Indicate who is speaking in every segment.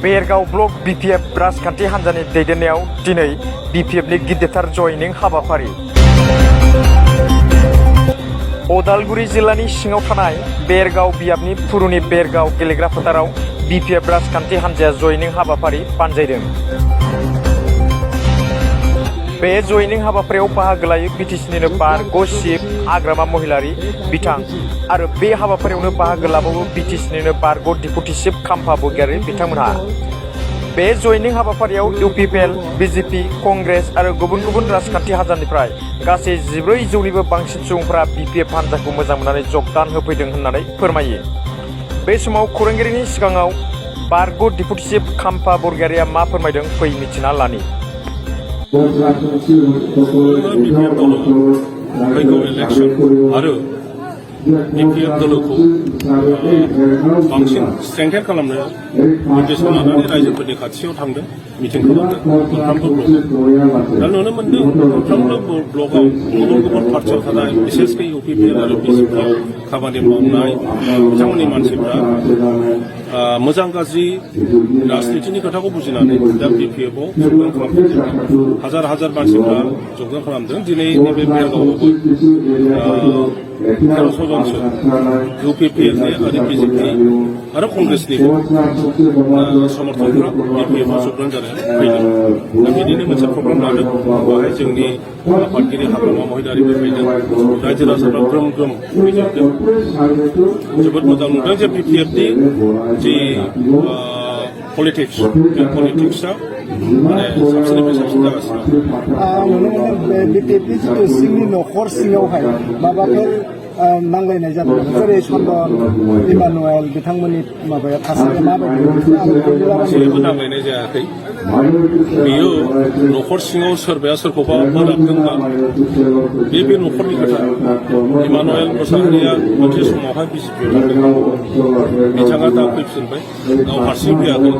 Speaker 1: Bergaon block BPF राजखान्थि हान्जानि दैदेननायाव दिनै बीपीएफनि गिदिरथार जयनिं हाबाफारि। उदालगुरि जिल्लानि सिङाव थानाय बेरगाव बियाबनि पुरुनि बेरगाव गेलेग्रा फोथाराव बीपीएफ राजखान्थि हान्जाया जयनिं हाबाफारि बानजायदों। बे जयनिं हाबाफारियाव बाहागो लायो बिटिसिनिनो बारग' चिफ आग्रामा महिलारि बिथां आरो बे हाबाफारियावनो बाहागो लाबावो बिटिसिनिनो बारग' डिपुटि चिफ खाम्फा बरगयारि बिथांमोनहा। बे जयनिं हाबाफारियाव इउपिपिएल, बिजेपि, कंग्रेस आरो गुबुन गुबुन राजखान्थि हान्जानिफ्राय गासै 1400निबो बांसिन सुबुंफोरा बीपीएफ हान्जाखौ मोजां मोननानै जगदान होफैदों होननानै फोरमायो। बे समाव खौरांगिरिनि सिगाङाव बारग' डिपुटि चिफ खाम्फा बरगयारिया मा फोरमायदों फै मिथिना लानि।
Speaker 2: फैगौ इलेक्सन आरो बीपीएफ दलखौ बांसिन स्ट्रेंथेन खालामनो उद्देश्य लानानै रायजोफोरनि खाथियाव थांदों, मिटिं खालामदों मोनफ्रोमबो ब्लकआव। दा नुनो मोन्दों मोनफ्रोमबो ब्लकआव गुबुन गुबुन पार्टियाव थानाय बिसेसकै इउपिपिएल आरो बिजेपिआव खामानि मावनाय बिथांमोननि मानसिफ्रा मोजां गाज्रि राजनितिनि खोथाखौ बुजिनानै दा बीपीएफआव जगदान खालामदों। हाजार हाजार मानसिफ्रा जगदान खालामदों। दिनै नैबे बेरगावआवबो 1300 जनसो इउपिपिएलनि आरो बिजेपि आरो कंग्रेसनिबो समर्थकफ्रा बीपीएफआव जगदान जानो फैदों। दा बिदिनो मोनसे प्रग्राम लादों। बेवहाय जोंनि आफादगिरि हाग्रामा महिलारिबो फैदों। रायजो राजाफ्रा ग्रोम ग्रोम फैजोबदों। जोबोद मोजां नुदों जे बीपीएफनि जि पलिटिक्स बे पलिटिक्सआ माने साबसिननिफ्राय साबसिन जागासिनो।
Speaker 3: नुनो मोनो बीपीएफनि जिथु सिंनि न'खर सिङावहाय माबाफोर नांलायनाय जादों, जेरै चन्दन, इमानुएल बिथांमोननि माबाया थासारिया माबायदि?
Speaker 2: जेबो नांलायनाय जायाखै। बेयो न'खर सिङाव सोरबाया सोरखौबा बोराबदोंबा बे न'खरनि खोथा। इमानुएल मोसाहारिया मोनसे समावहाय बिजेपिआव थांदों, बिथाङा दा फैफिनबाय, गाव हारसिं फैयाखै।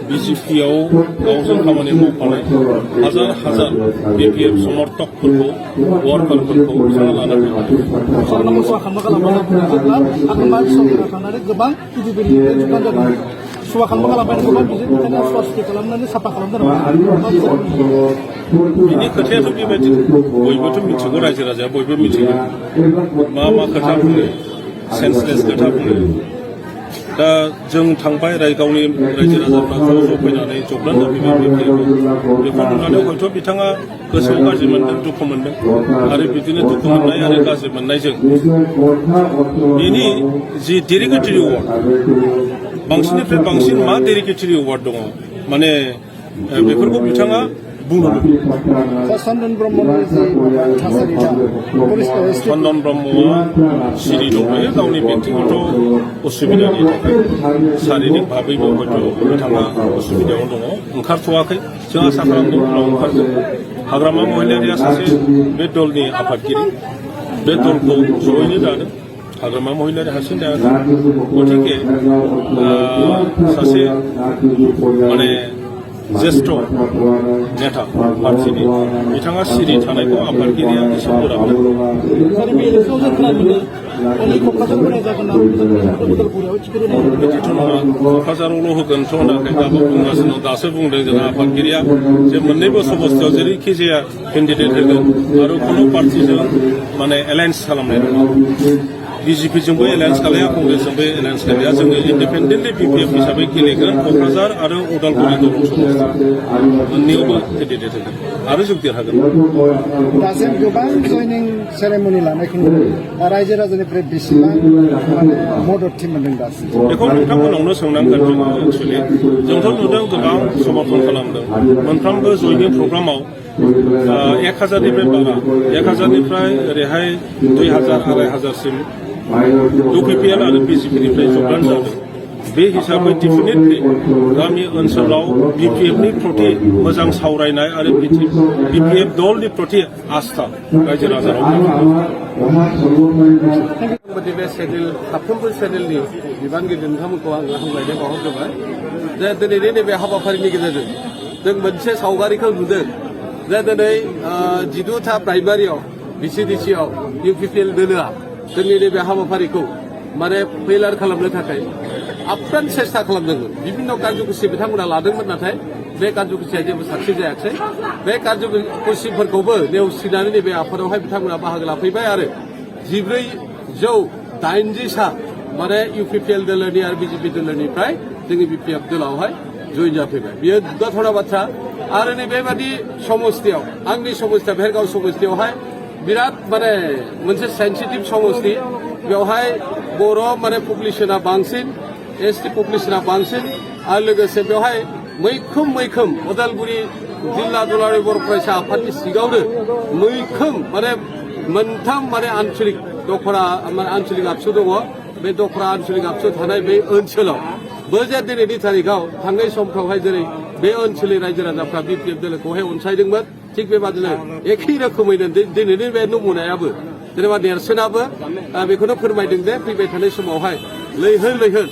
Speaker 2: बिजेपिआव गावजों खामानि मावफानाय हाजार हाजार बीपीएफ समर्थकफोरखौ वार्कारफोरखौ बिथाङा लाना फैबाय।
Speaker 3: गोबां सुवा खालामनो खालामबाय गोबां बिदिनो स्वास्थ्य खालामनानै साफा खालामदों।
Speaker 2: बिनि खोथायाथ' बेबायदि बयबोथ' मिथिगौ, रायजो राजाया बयबो मिथिगौ मा मा खोथा बुङो, सेन्सलेस खोथा बुङो। दा जों थांबाय गावनि रायजो राजाफ्रा ज' फैनानै जगदान जाफैबाय। बेखौ नुनानै हयथ' बिथाङा गोसोआव गाज्रि मोन्दों, दुखु मोन्दों आरो बिदिनो दुखु मोननाय आरो गाज्रि मोननायजों बिनि जि डेरिगेटरि वार्ड बांसिननिफ्राय बांसिन मा डेरिगेटरि वार्ड दङ माने बेफोरखौ बिथाङा बुंनो
Speaker 3: चन्दन ब्रह्मआ
Speaker 2: सिरि दंखायो गावनि बेक्तिगत असुबिदानि थाखाय। शारिरिक भाबैबो हयथ' बिथाङा असुबिदायाव दङ, ओंखारथ'वाखै। जों आसा खालामदों उनाव ओंखारगोन। हाग्रामा महिलारिया सासे बे दलनि आफादगिरि, बे दलखौ जयैनो दादों। हाग्रामा महिलारि हारसिं दायाखै। गतिके सासे माने ज्येष्ठ नेता पार्टिनि बिथाङा सिरि थानायखौ आफादगिरिया एसे बोराबदों। बिदिथ' नङा, क'क्राझारावल' होगोनथ' होनाखै, दाबो बुंगासिनो। दासो बुंदों जोंहा आफादगिरिया जे मोननैबो समस्थियाव जेरैखि जाया केन्डिडेट होगोन आरो खुनु पार्टिजों माने एलायन्स खालामनाय नङा। बिजेपिजोंबो एलायन्स खालाया, कंग्रेसजोंबो एलायन्स खालाया। जोङो इन्डिपेन्डेन्टलि बीपीएफ हिसाबै गेलेगोन। क'क्राझार आरो उदालगुरि दलं समस्ति मोननैयावबो केन्डिडेट होगोन आरो जों देरहागोन।
Speaker 3: दासिम गोबां जयनिं सेरेमनि लानायखौ नुदों। रायजो राजानिफ्राय बेसेबां माने मददथि मोनदों दासिम? बेखौ
Speaker 2: नोंथांमोनावनो सोंनांगोन। जोङो एक्सुवेलि जोंथ' नुदों गोबां समर्थन खालामदों। मोनफ्रोमबो जयनिं प्रग्रामाव 1000निफ्राय बारा, 1000निफ्राय ओरैहाय 2000, 2500सिम इउपिपिएल आरो बिजेपिनिफ्राय जगदान जादों। बे हिसाबै डेफिनेटलि गामि ओनसोलाव बीपीएफनि प्रति मोजां सावरायनाय आरो बीपीएफ दलनि प्रति आस्था रायजो राजानाव
Speaker 4: बे सेनेल साफ्रोमबो सेनेलनि बिबानगिरि नोंथांमोनखौ आङो हामलायनाय बावहरग्रोबाय जे दिनैनि नैबे हाबाफारिनि गेजेरजों जों मोनसे सावगारिखौ नुदों जे दिनै 12था प्राइमारियाव बिसिडिसिआव इउपिपिएल दोलोआ जोंनि नैबे हाबाफारिखौ माने फेलार खालामनो थाखाय आप्रान सेस्था खालामदोंमोन बिभिन्न कार्यकुसि बिथांमोना लादोंमोन नाथाय बे कार्यकुसिया जेबो साक्सेस जायाखै बे कार्यकुसिफोरखौबो नेवसिनानै नैबे आफादावहाय बिथांमोना बाहागो लाफैबाय आरो 1480 सा माने इउपिपिएल दोलोनि आरो बिजेपि दोलोनिफ्राय जोंनि बिपिएफ दोलावहाय जइन जाफैबाय बियो दुगाथावना बाथ्रा आरो नैबेबादि समस्थियाव आंनि समस्थिया भेरगाव समस्थियावहाय बिराद माने मोनसे सेन्सिटिभ समस्ति बेवहाय बर' माने पपुलेसना बांसिन एसटी पपुलेसना बांसिन आरो लोगोसे बेवहाय मैखोम उदालगुरि जिल्ला दुलाराय बर' फरायसा आफादनि सिगाङावनो मैखोम माने मोनथाम माने आन्चलिक दखरा माने आन्चलिक आबसु दङ बे दखरा आन्चलिक आबसु थानाय बे ओनसोलाव जे दिनैनि तारिखाव थांनाय समफ्रावहाय जेरै बे ओनसोलनि रायजो राजाफ्रा बिपिएफ दोलोखौहाय अनसायदोंमोन थिग बेबादिनो एखे रोखोमैनो दिनैनि बे नमुनायाबो जेनेबा नेरसोनाबो बेखौनो फोरमायदों जे फैबाय थानाय समावहाय लैहोर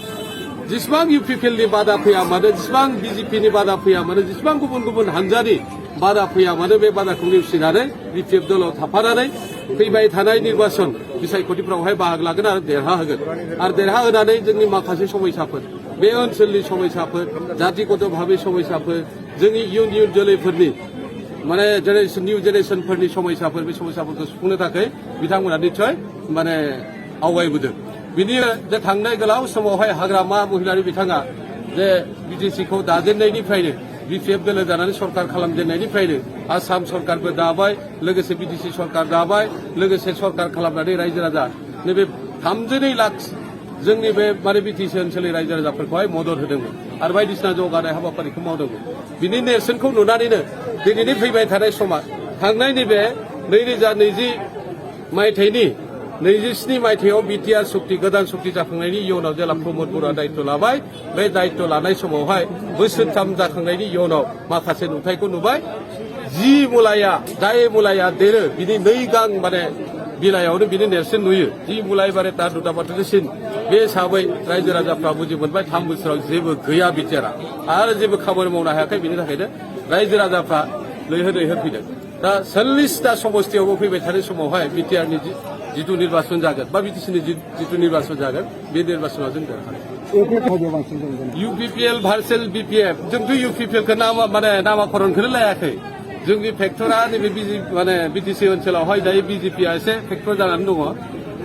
Speaker 4: जेसेबां इउपिपिएलनि बादा फैया मानो जेसेबां बिजेपिनि बादा फैया मानो जेसेबां गुबुन हानजानि बादा फैया मानो बे बादाखौ नेवसिनानै बिपिएफ दलाव थाफानानै फैबाय थानाय निर्बाचन बिसायख'थिफ्रावहाय बाहागो लागोन आरो देरहाहोगोन आरो देरहाहोनानै जोंनि माखासे समस्याफोर बे ओनसोलनि समस्याफोर जातिगत भाबै समस्याफोर जोंनि इयुन जोलैफोरनि माने निउ जेनेरेसनफोरनि समस्याफोर बे समस्याफोरखौ सुफुंनो थाखाय बिथांमोना निस्सय माने आवगायबोदों बिनि जे थांनाय गोलाव समावहाय हाग्रामा महिलारि बिथाङा जे बिटिसिखौ दाजेननायनिफ्रायनो बिपिएफ दोलो जानानै सरकार खालामजेननायनिफ्रायनो आसाम सरकारबो दाबाय लोगोसे बिटिसि सरकार दाबाय लोगोसे सरकार खालामनानै रायजो राजा नैबे 32 लाख जोंनि बे माने बिटिसि ओनसोलनि रायजो राजाफोरखौहाय मदद होदोंमोन आरो बायदिसिना जौगानाय हाबाफारिखौ मावदोंमोन बिनि नेरसोनखौ नुनानैनो दिनैनि फैबाय थानाय समा थांनाय नैबे 2020 मायथाइनि 27 मायथाइयाव बिटिआर सुक्ति गोदान सुक्ति जाखांनायनि इयुनाव जेला प्रमद बर'आ दायित्व लाबाय बे दायित्व लानाय समावहाय बोसोरथाम जाखांनायनि इयुनाव माखासे नुथायखौ नुबाय जाय मुलाया देरो बिनि 2 गां माने बिलाइयावनो बिनि नेरसोन नुयो जि मुलाय बारे तार दुदाबाथसिन बे हिसाबै रायजो राजाफ्रा बुजि मोनबाय 3 बोसोराव जेबो गैया बिटिआरआ आरो जेबो खामानि मावनो हायाखै बिनि थाखायनो रायजो राजाफ्रा लैहोर फैदों दा 40टा समस्थियावबो फैबाय थानाय समावहाय बिटिआरनि जिथु निर्बाचन जागोन बा बिटिसिनि जिथु निर्बाचन जागोन बे निर्बाचनाव जों देरहागोन इउपिपिएल भार्सेल बिपिएफ जोंथ' इउपिपिएलखौ नामाकरणखौनो लायाखै जोंनि फेक्टरा नैबे माने बिटिसि ओनसोलावहाय दायो बिजेपिआ एसे फेक्टर जानानै दङ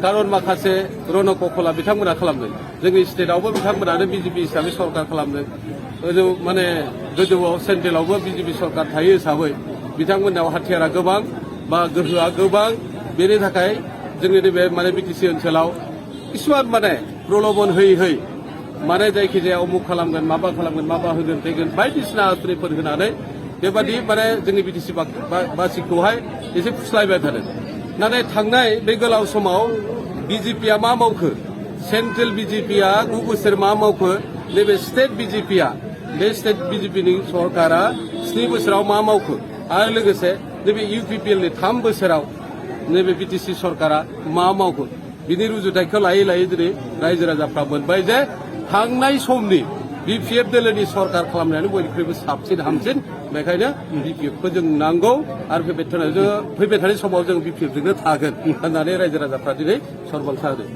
Speaker 4: कारन माखासे रनक कला बिथांमोना खालामदों जोंनि स्टेटआवबो बिथांमोनानो बिजेपि हिसाबै सरकार खालामदों गोजौ माने गोजौआव सेन्ट्रेलावबो बिजेपि सरकार थायो हिसाबै बिथांमोननाव हाथियारा गोबां बा गोहोआ गोबां बेनि थाखाय जोंनि नैबे माने बिटिसि ओनसोलाव किसुमान माने प्रलबन होयै माने जायखिजाया अमुक खालामगोन माबा होगोन फैगोन बायदिसिना आसुनिफोर होनानै बेबादि माने जोंनि बिटिसि बासिखौहाय एसे फुस्लायबाय थादों नाथाय थांनाय बे गोलाव समाव बिजेपिआ मा मावखो सेन्ट्रेल बिजेपिआ 9 बोसोर मा मावखो नैबे स्टेट बिजेपिआ बे स्टेट बिजेपिनि सरकारा 7 बोसोराव मा मावखो आरो लोगोसे नैबे इउपिपिएलनि 3 बोसोराव नैबे बिटिसि सरकारा मा मावखो बिनि रुजुथायखौ लायै दिनै रायजो राजाफ्रा मोनबाय जे थांनाय समनि बिपिएफ दोलोनि सरकार खालामनायानो बयनिख्रुइबो साबसिन हामसिन बेखायनो बिपिएफखौ जों नांगौ आरो फैबाय थानाय समाव जों बिपिएफजोंनो थागोन होननानै रायजो राजाफ्रा दिनै सरबंसा होदों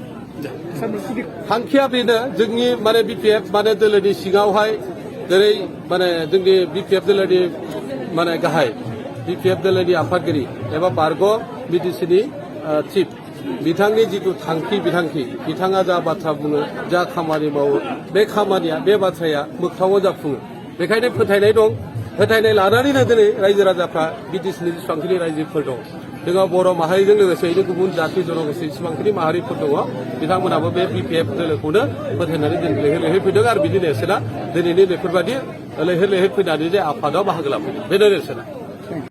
Speaker 4: थांखिया बेनो जोंनि माने बिपिएफ माने दोलोनि सिङावहाय जेरै माने जोंनि बिपिएफ दोलोनि माने गाहाय बिपिएफ दोलोनि आफादगिरि एबा बारग' बिटिसिनि चिफ बिथांनि जिथु थांखि बिथांखि बिथाङा जा बाथ्रा बुङो जा खामानि मावो बे खामानिया बे बाथ्राया मोगथाङाव जाफुङो बेखायनो फोथायनाय दं फोथायनाय लानानैनो दिनै रायजो राजाफ्रा बिटिसिनि जेसेबांखिनि रायजोफोर दं जोंहा बर' माहारिजों लोगोसेयैनो गुबुन जाति जनगोष्ठी जेसेबांखिनि माहारिफोर दङ बिथांमोनाबो बे बिपिएफ दोलोखौनो फोथायनानै दिनै लैहोर फैदों आरो बिनि नेरसोना दिनैनि बेफोरबायदि लैहोर फैनानै जे आफादाव बाहागो लाफैदों बेनो नेरसोना